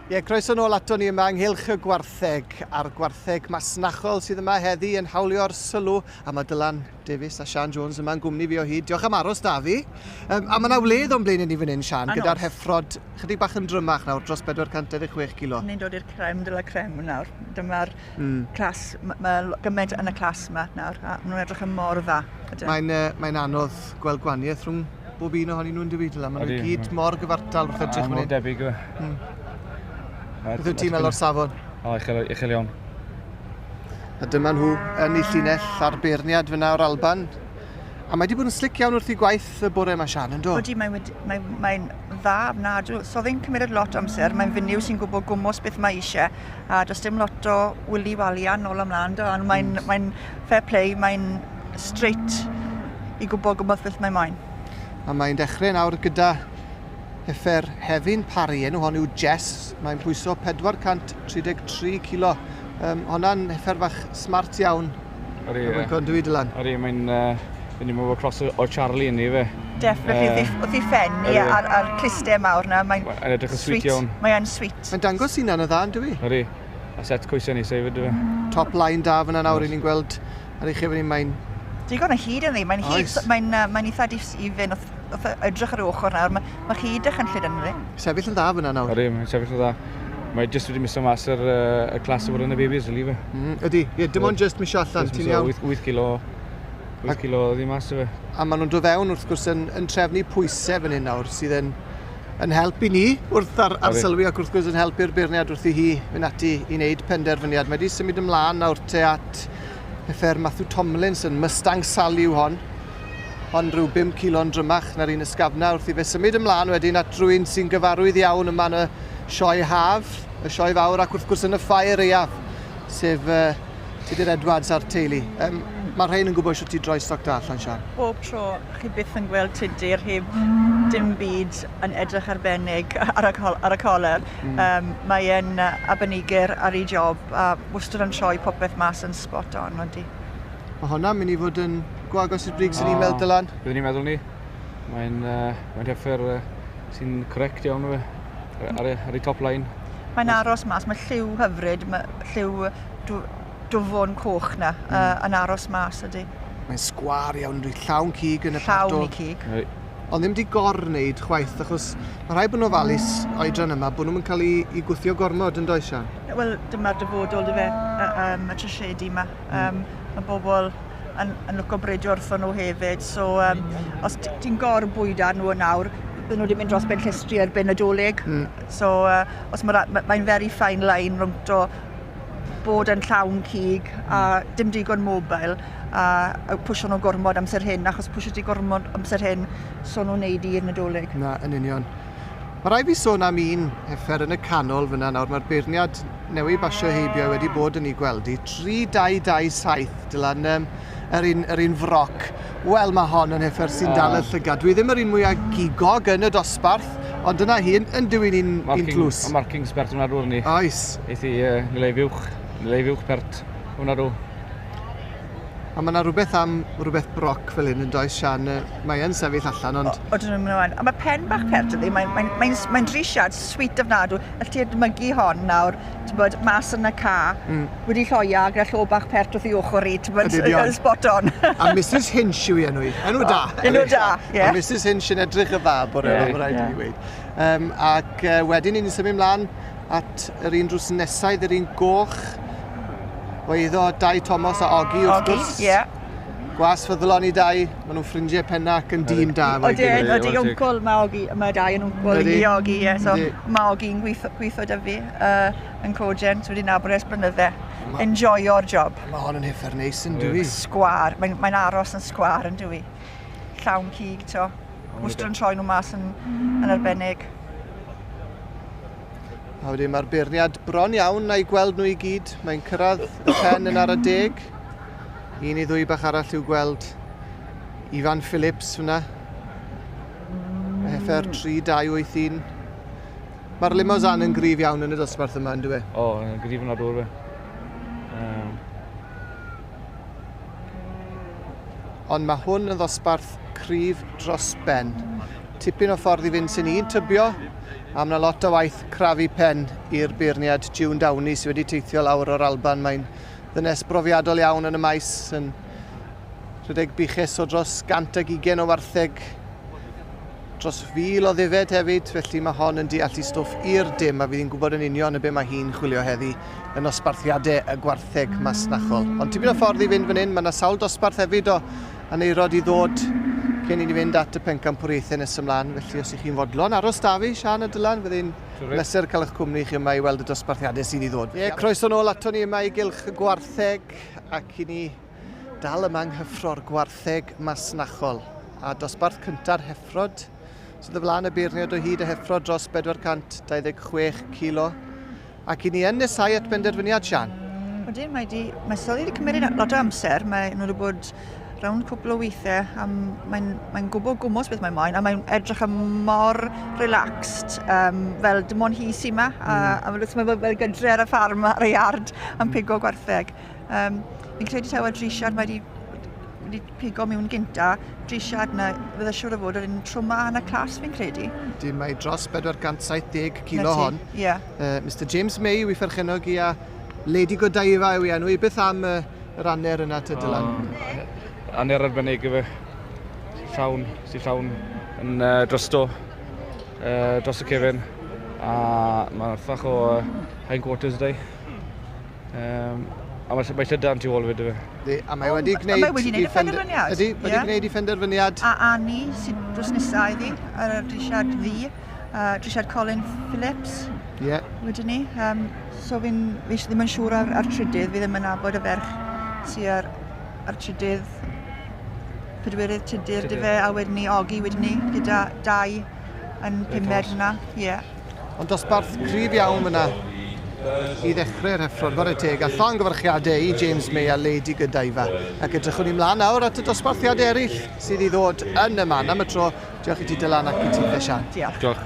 Ie, croeso nôl ato ni yma ynghylch y gwartheg a'r gwartheg masnachol sydd yma heddi yn hawlio'r sylw a mae Dylan Davies a Sian Jones yma'n gwmni fi o hyd. Diolch am aros da fi. Um, a mae yna wledd o'n blaen i ni fan hyn, Sian, gyda'r heffrod chydig bach yn drymach nawr, dros 426 kilo. Ni'n dod i'r creme de la creme nawr. Dyma'r mm. clas, mae ma gymaint yn y clas yma nawr, a maen nhw'n edrych yn mor dda. Mae'n uh, mae anodd gweld gwaniaeth rhwng bob un ohonyn nhw'n dweud yla. Maen nhw gyd mor gyfartal wrth edrych fan hyn. debyg yw. Mm. Beth wyt ti'n meddwl o'r safon? O, uchel, uchel iawn. A dyma nhw yn ei llinell a'r beirniad fyna o'r Alban. A mae wedi bod yn slic iawn wrth i gwaith y bore yma, Sian, yn do? Odi, mae'n mae, mae dda ofnadw. So ddi'n cymryd lot o amser, mae'n fenyw sy'n gwybod gwmws beth mae eisiau, a does dim lot o wili walian nôl ymlaen, do? Ond mae'n mm. mae fair play, mae'n straight i gwybod gwmws beth mae moyn. A mae'n dechrau nawr gyda heffer Hefin Parry, enw hon yw Jess, mae'n pwyso 433 kilo. Um, honna'n heffer fach smart iawn. Ydy, ie. Yn dwi, Dylan? Ydy, mae'n... Uh, Fi'n ni'n meddwl cross o, o Charlie yn ni fe. Definitely, uh, wrth i ffen i a'r, ar clustau mawr na, mae'n Mae'n edrych yn sweet iawn. Mae'n sweet. Mae'n dangos hunan yn dda, yn dwi? Ydy. A set coesau ni, sef ydw fe. Top line da fyna nawr, i ni'n gweld ar ei chefn mae'n... Digon o hyd ynddi, mae'n hyd, mae'n uh, mae eitha dis-ifin wrth, wrth edrych ar y ochr nawr, mae, mae hyd eich yn llyd ynddi. Sefyll yn dda fyna nawr. Ydy, mae'n sefyll yn dda. Mae jyst wedi miso mas yr, uh, y clas o fod yn y babies, yli fe. Mm, ydy, ie, dim ond jyst misio allan, ti'n iawn. 8, 8 kilo, 8 kilo ddim mas o fe. A maen nhw'n dod fewn wrth gwrs yn, yn trefnu pwysau fan hyn nawr, sydd yn, yn help i ni wrth ar, arsylwi ac wrth gwrs yn helpu'r beirniad wrth i hi fynd ati i wneud penderfyniad. Mae wedi symud ymlaen nawr te at heffer Matthew Tomlinson, Mustang Sally yw hon. Hon rhyw 5 kilo'n drymach na'r un ysgafna wrth i fe symud ymlaen wedyn at rhywun sy'n gyfarwydd iawn yma yn y sioe haf, y sioe fawr ac wrth gwrs yn y ffair aeaf, sef uh, Tudur Edwards a'r teulu. Um, mae rhain yn gwybod sut i droi stoc da allan, Sian. Bob tro chi byth yn gweld Tudur heb dim byd yn edrych arbennig ar y, col ar y coler. Mm. Um, mae e'n arbenigwr ar ei job a wastad yn troi popeth mas yn spot on, ydy. Mae hwnna'n mynd i fod yn go agos i'r brig sy'n ni'n meddwl, Dylan. Byddwn ni'n meddwl ni. Mae'n uh, mae heffer uh, sy'n correct iawn o fe, ar, ar ei top line. Mae'n aros mas, mae lliw hyfryd, mae lliw dwfwn coch na mm. uh, yn aros mas ydy. Mae'n sgwar iawn, rwy llawn cig yn y Llawn i cig. Ond ddim di gor wneud chwaith, achos mae rhaid bod nhw'n ofalus oedran yma, bod nhw'n cael ei, ei gwthio gormod yn does, Sian? Wel, dyma'r dyfodol, dy fe, um, y trasiedi yma. Um, mae bobl yn, yn lwco bredio wrthon nhw hefyd, so um, os ti'n gor bwyda nhw yn awr, bydden nhw wedi mynd dros ben llestri erbyn y dolyg. Mm. So, uh, os mae'n ma, mae very fine line rhwng to bod yn llawn cig a mm. dim digon mobile a, a pwysio nhw gormod amser hyn, achos pwysio ti gormod amser hyn, so nhw'n neud i'r Nadolig. Na, yn union. Mae rhaid fi sôn am un heffer yn y canol fyna nawr. Mae'r beirniad newydd basio heibio wedi bod yn ei gweld i. 3-2-2-7, Dylan, um, yr un, yr un froc. Wel, mae hon yn heffer sy'n dal y llygad. Dwi ddim yr un mwyaf gigog yn y dosbarth, ond dyna hi yn, yn dyw'n un, un tlws. Markings pert hwnna drwy'r ni. Oes. Eithi uh, nilei fuwch, nilei fuwch pert hwnna drwy. A mae yna rhywbeth am rhywbeth broc fel hyn yn does, Sian? Mae yn sefyll allan, ond... O, dyn nhw'n mynd. A mae pen bach pert ydi, mae'n mae, mae, mae drisiad sweet ofnadw. All ti edmygu hon nawr, ti'n bod, mas yn y ca, mm. wedi lloia gyda llo bach pert wrth i ochr i, ti'n bod, spot on. A Mrs Hinch yw ei enw i. Enw da. Enw da, ie. Yeah. A Mrs Hinch yn edrych y dda bore yma, yeah, mae rhaid i mi weud. Um, ac uh, wedyn ni'n symud mlaen at yr un drws nesau, yr un goch. O eiddo Dai Thomas a Ogi, wrth gwrs. Ogi, ie. Yeah. Gwas fyddlon i Dai, maen nhw'n ffrindiau penna ac yn dîm da. Odi, odi, wncwl, mae Ogi, mae Dai yn wncwl i Ogi, ie. So mae Ogi'n gweithio, gweithio da fi uh, yn Cogen, so wedi nabod ers blynydde. Enjoyo'r job. Mae hon yn heffer neis yn dwi. Sgwar, mae'n mae aros yn sgwar yn dwi. Llawn cig, to. Wastad yn troi nhw mas yn, yn arbennig. A wedyn mae'r beirniad bron iawn a'i gweld nhw i gyd. Mae'n cyrraedd y pen yn ar y deg. Un i ddwy bach arall i'w gweld. Ifan Phillips fyna. Heffer 3-2-8-1. Mae'r Limousin yn gryf iawn yn y dosbarth yma, yn dwi? E? O, yn gryf yn adwr fe. Um... Ond mae hwn yn ddosbarth cryf dros ben. Tipyn o ffordd i fynd sy'n un tybio. A mae 'na lot o waith crafu pen i'r beirniad June Downey sydd wedi teithio lawr o'r Alban. Mae'n ddynes brofiadol iawn yn y maes, yn rhedeg buches o dros 120 o wartheg, dros 1,000 o ddifed hefyd, felly mae hon yn deall i stwff i'r dim a fydd hi'n gwybod yn union y be mae hi'n chwilio heddi yn nosbarthiadau y gwartheg masnachol. Ond tipyn o ffordd i fynd fan hyn, mae yna sawl dosbarth hefyd o aneirod i ddod cyn i ni fynd at y pencampwriaethau nes ymlaen, felly os ych chi'n fodlon aros da fi, Sian a Dylan, fydd hi'n bleser cael eich cwmni chi yma i weld y dosbarthiadau sydd i ddod. Ie, croeso nôl ato ni yma i gylch y gwartheg ac i ni dal yma yng nghyffro'r gwartheg masnachol a dosbarth cynta'r heffrod sydd o flaen y beirniad o hyd y heffrod dros 426 kilo ac i ni yn nesau at benderfyniad, Sian. Wedyn, mae di, mae sylwi wedi cymryd lot o amser, mae nhw wedi bod rownd cwpl o weithiau, a mae'n mae gwybod gwmws beth mae'n moyn, a mae'n edrych yn mor relaxed, fel dim ond hi sy'n ma, a, a mae'n fel, fel gydre ar y ffarm, ar y iard, yn pigo gwartheg. Fi'n credu taw ar Drisiad mae wedi wedi pigo mewn gynta, Drisiad na, fydde siŵr o fod yr un trwma yn y clas fi'n credu. Dim mae dros 470 kilo hon. Ie. Yeah. Mr James May yw ei pherchennog i a Lady Godiva yw ei enw i. Beth am yr aner yna te, Dylan? Oh, aner arbennig yw fe. Llawn, sy'n llawn yn drosto, dros y cefn. A mae'n ffach o hindquarters dau. A mae, mae llydan tu ôl fyd yfe. Ydy, a mae wedi gwneud... Mae wedi gwneud y penderfyniad. Ydy, wedi yeah. gwneud ei phenderfyniad. A Annie sydd dros nesaf iddi, ar y drisiad ddi, drisiad Colin Phillips. Ie. Yeah. Wedyn ni. So fi'n, fi ddim yn siŵr ar, ar trydydd, fi ddim yn nabod y ferch sydd ar, ar trydydd, pedwerydd tudur dy fe, a wedyn ni Ogi wedyn ni, gyda dau yn pumed yna. Ie. Yeah. Ond dosbarth cryf iawn fyna i ddechrau'r heffrod, chwarae teg, a llongyfarchiadau i James May a Lady Godiva. Ac edrychwn ni mlaen nawr at y dosbarthiadau eraill sydd i ddod yn y man. Am y tro, diolch i ti Dylan ac i ti Sian. Diolch. Diolch.